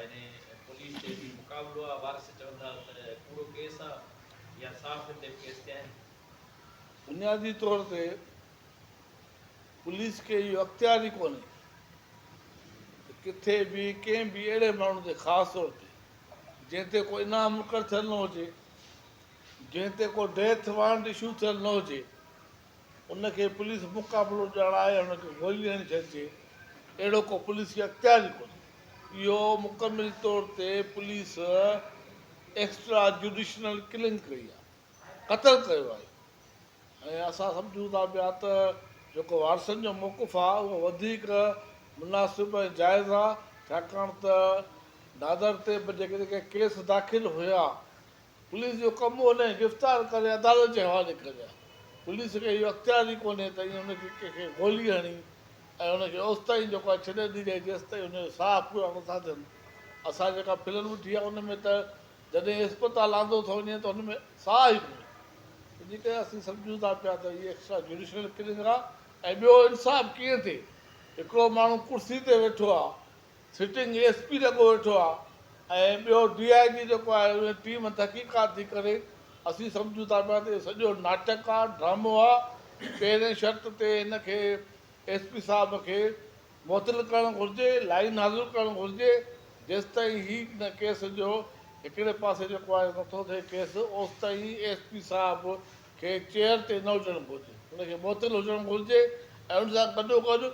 يعني پوليس تي به مقابلو آ وارث چون ٿا ته ڪوڙو ڪيس آ يا صحافين تي به ڪيس ٿيا آهن. بنيادي طور تي پوليس کي اهو اختيار ئي ڪونهي ته ڪٿي به ڪنهن به اهڙي ماڻهو تي خاص طور تي جنهن تي ڪو انعام مقرر ٿيل نه هجي، جنهن تي ڪو ڊيٿ وارنٽ اشو ٿيل نه هجي، ان کي پوليس مقابلو ڄاڻائي ان کي گولي هڻي ڇڏجي، اهڙو ڪو پوليس کي اختيار ئي ڪونهي. اهو مڪمل طور تي پوليس ايڪسٽرا جوڊيشنل ڪلنگ ڪئي آهي، قتل ڪيو آهي ۽ اسان سمجهون ٿا پيا ته جيڪو وارثن جو موقف آهي اهو وڌيڪ مناسب ۽ جائز آهي، ڇاڪاڻ ته نادر تي به جيڪي جيڪي ڪيس داخل هيا پوليس جو ڪم هو انهن کي گرفتار ڪري عدالت جي حوالي ڪري ها. پوليس کي اهو اختيار ئي ڪونهي ته ائين ان کي ڪنهن کي گولي هڻي ۽ ان کي اوستائين جيڪو آهي ڇڏي ڏجي جيستائين ان جو ساهه پورا نٿا ٿين. اسان جيڪا فلم ڏٺي آهي ان ۾ ته جڏهن اسپتال آندو ٿو وڃي ته ان ۾ ساهه ئي ڪونهي. ان جي ڪري اسين سمجهون ٿا پيا ته هي ايڪسٽرا جوڊيشل ڪلنگ آهي ۽ ٻيو انصاف ڪيئن ٿئي؟ هڪڙو ماڻهو ڪرسي تي ويٺو آهي سٽنگ ايس پي لڳو ويٺو آ ۽ ٻيو ڊي I جي جيڪو آهي ان ٽيم تحقيقات ٿي ڪري اسين سمجهون ٿا پيا ته اهو سڄو ناٽڪ آ ڊرامو آ پهرين شرط تي هن کي ايس پي صاحب کي معطل ڪرڻ گهرجي لائين حاضر ڪرڻ گهرجي جيستائين هي ان ڪيس جو هڪڙي پاسي جيڪو آهي نٿو ٿئي ڪيس اوستائين ايس پي صاحب کي چيئر تي نه هجڻ گهرجي ان کي معطل هجڻ گهرجي ۽ ان سان گڏو گڏ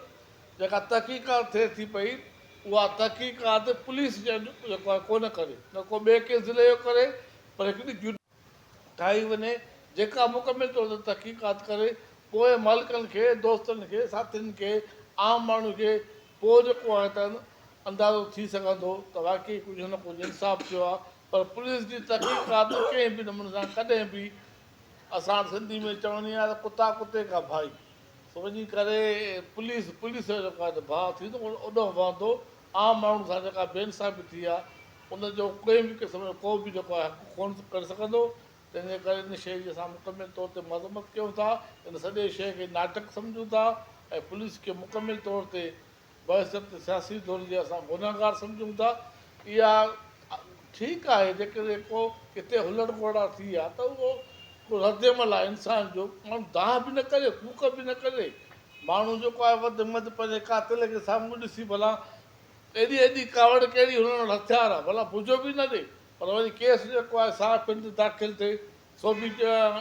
جيڪا تحقيقات ٿئي ٿي پئي اها تحقيقات پوليس جيڪو آهي ڪونه ڪري نه ڪو ٻئي ڪنهن ضلعي جو ڪري پر هڪڙي جوڊيشل ٺاهي وڃي جيڪا مڪمل طور تي تحقيقات ڪري پوء مالڪن کي دوستن کي ساٿين کي عام ماڻهو کي پوء جيڪو آهي ته اندازو ٿي سگهندو ته واقعي ڪجهه نه ڪجهه انصاف ٿيو آهي پر پوليس جي تحقيقات ڪنهن به نموني سان ڪڏهن به اسان وٽ سنڌي ۾ چوڻي آهي ته ڪتا ڪتي کا ڀائي سو وڃي ڪري پوليس پوليس جو جيڪو آهي ته ڀاء ٿيندو اوڏانهن وهندو عام ماڻهن سان جيڪا بي انصافي ٿي آهي ان جو ڪنهن به قسم جو ڪو به جيڪو آهي حق ڪونه ڪري سگهندو تنهن جي ڪري ان شيء جي اسان مڪمل طور تي مذمت ڪيون ٿا ان سڄي شيء کي ناٽڪ سمجهون ٿا ۽ پوليس کي مڪمل طور تي بحيثيت سياسي ڌر جي اسان گنهگار سمجهون ٿا. اها ٺيڪ آهي جيڪڏهن ڪو ڪٿي هلڙ گوڙا ٿي آ ته اهو ڪو ردعمل آهي انسان جو ماڻهو دانهن به نه ڪري ڪوڪ به نه ڪري ماڻهو جيڪو آهي وڌ ۾ وڌ پنهنجي قاتل کي سامهون ڏسي ڀلا ايڏي ايڏي ڪاوڙ ڪهڙي هن وٽ هٿيار آ ڀلا بجو به نه ڏي پر وري ڪيس جيڪو آهي صحافين تي داخل ٿئي سو به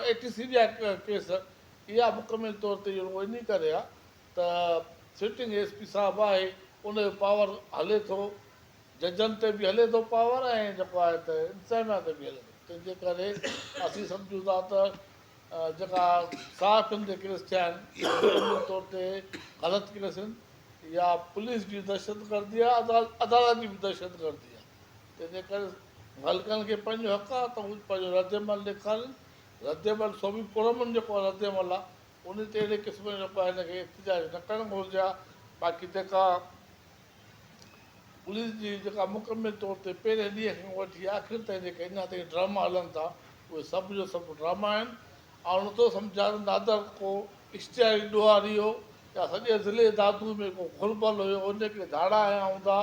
اي ٽي سي جا ڪيس اها مڪمل طور تي اهو رڳو انهي ڪري آ ته سٽنگ ايس پي صاحب آهي ان جو پاور هلي ٿو ججن تي به هلي ٿو پاور ۽ جيڪو آهي ته انتظاميا تي به هلي ٿو تنهن جي ڪري اسين سمجهون ٿا ته جيڪا صحافين تي ڪيس ٿيا آهن مڪمل طور تي غلط ڪيس آهن يا پوليس جي دهشتگردي آهي عدالت جي به دهشتگردي آهي تنهن جي ڪري مالڪن کي پنهنجو حق آهي ته هو پنهنجو رد عمل ڏيکارين رد عمل سو به پرامن جيڪو رد عمل آهي ان تي اهڙي قسم جو ڪو هن کي احتجاج نه ڪرڻ گهرجي ها باقي جيڪا پوليس جي جيڪا مڪمل طور تي پهرين ڏينهن کان وٺي آخر تائين جيڪي اڃا تائين ڊراما هلن ٿا اهي سڀ جو سڀ ڊراما آهن. آئون نٿو سمجهان ته نادر ڪو اشتهاري ڏوهاري هو يا سڄي ضلعي دادو ۾ ڪو گهربل هيو ان کي ڌاڙا هنيا هوندا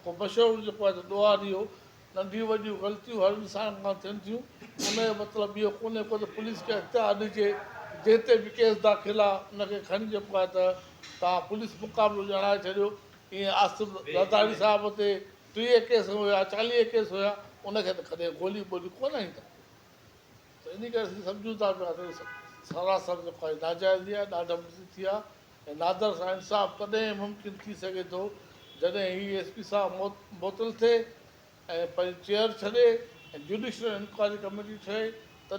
ڪو مشهور جيڪو آهي ته ڏوهاري هو ننڍيون وڏيون غلطيون هر انسان کان ٿين ٿيون، ان جو مطلب اهو ڪونهي ڪو ته پوليس کي اختيار ڏجي جنهن تي به ڪيس داخل آ ان کي کڻي جيڪو آهي ته توهان پوليس مقابلو ڄاڻائي ڇڏيو، ائين آصف زرداري صاحب تي 30 ڪيس هيا 40 ڪيس هيا ان کي ته ڪڏهن گولي ٻولي ڪونه هنئي اٿن ته انهي ڪري اسين سمجهون ٿا پيا ته سراسر جيڪو آهي ناجائزي آهي ڏاڍ مڙسي ٿي آهي ۽ نادر سان انصاف تڏهن ممڪن ٿي سگهي ٿو جڏهن هي ايس پي صاحب معطل ٿئي ۽ پنهنجي چيئر ڇڏي ۽ جوڊيشل انڪوائري ڪميٽي ٺهي.